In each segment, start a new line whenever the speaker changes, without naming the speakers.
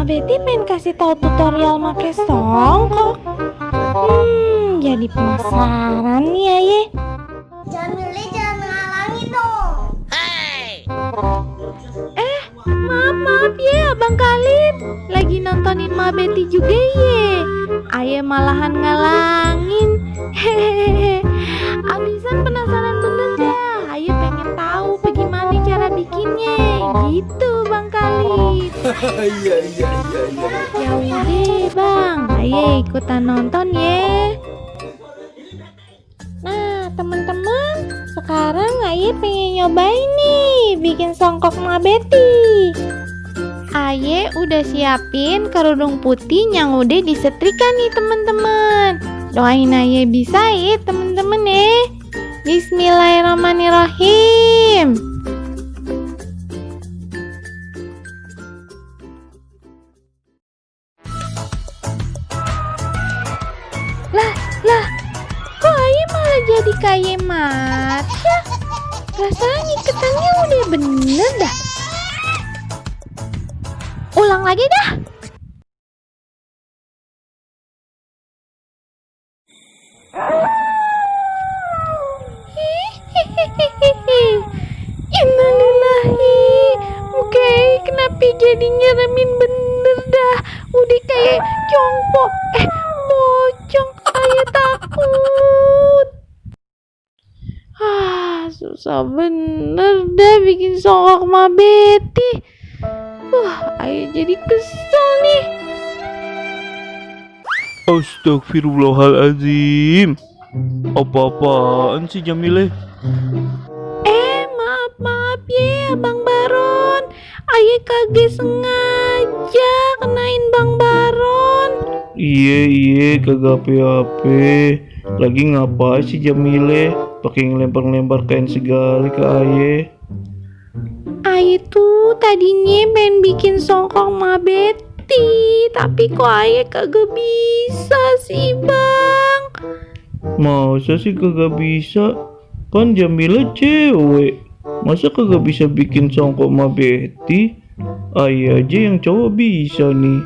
Betty pengen kasih tahu tutorial make songkok. Jadi penasaran nih Aye.
Jamile jangan menghalangi dong.
Maaf ya Abang Kalib, lagi nontonin Ma Betty juga ye. Aye malahan ngalangin. Hehehe. Abisan penasaran bener dah. Aye pengen tahu bagaimana cara bikinnya. Gitu Bang Kalib.
Iya.
Ya udah Bang, ayo ikutan nonton ya. Nah teman-teman, sekarang Aye pengen nyobain nih bikin songkok Ma Betty. Aye udah siapin kerudung putih yang udah disetrika nih teman-teman. Doain Aye bisa ya teman-teman ya. Bismillahirrahmanirrahim. Lah, kok Aye malah jadi kayak Marsha? Rasanya iketannya udah bener dah. Ulang lagi dah. Innalillahi. Oke, kenapa jadi nyeremin bener dah? Udah kayak congpo. Pocong, Aye takut. Susah bener dah bikin songkok Ma Betty. Aye jadi kesel nih.
Astagfirullahaladzim. Apa-apaan sih Jamile?
Maaf ya Bang Baron. Aye kagak sengaja kenain Bang Baron.
Iya, kagak apa-apa. Lagi ngapain sih Jamile? Pakai ngelempar-lempar kain segala ke Aye.
Aye tuh tadinya pengen bikin songkok Ma Betty, tapi kok Aye kagak bisa sih Bang.
Masa sih kagak bisa? Kan Jamile cewek. Masa kagak bisa bikin songkok Ma Betty? Aye aja yang cowok bisa nih.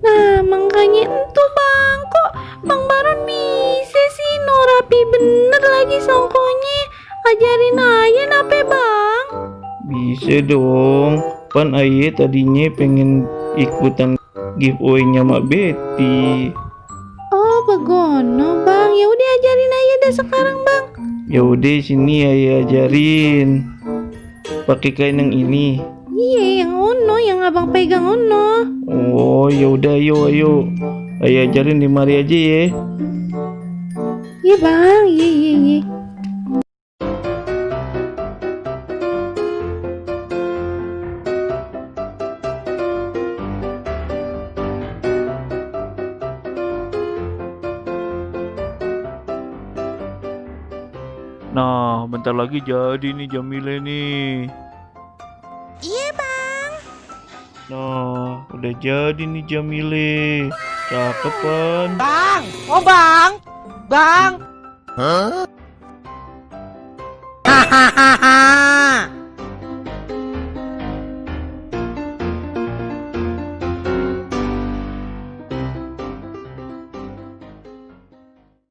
Nah makanya entu Bang, kok Bang Baron bisa sih rapi bener lagi songkonya. Ajarin Aye nape Bang?
Bisa dong. Kan Aye tadinya pengen ikutan giveaway-nya Ma Betty.
Oh begono Bang, ya udah ajarin Aye dah sekarang Bang.
Ya udah sini Aye ajarin. Pakai kain yang ini.
Iya yang uno, yang abang pegang uno.
Oh ya udah ayo. Ayo ajarin di mari aja ya.
Iya Bang, iya.
Nah bentar lagi jadi nih Jamile nih.
Iya bang.
Nah udah jadi nih Jamile. Cakep kan?
Bang, oh bang. Hahaha.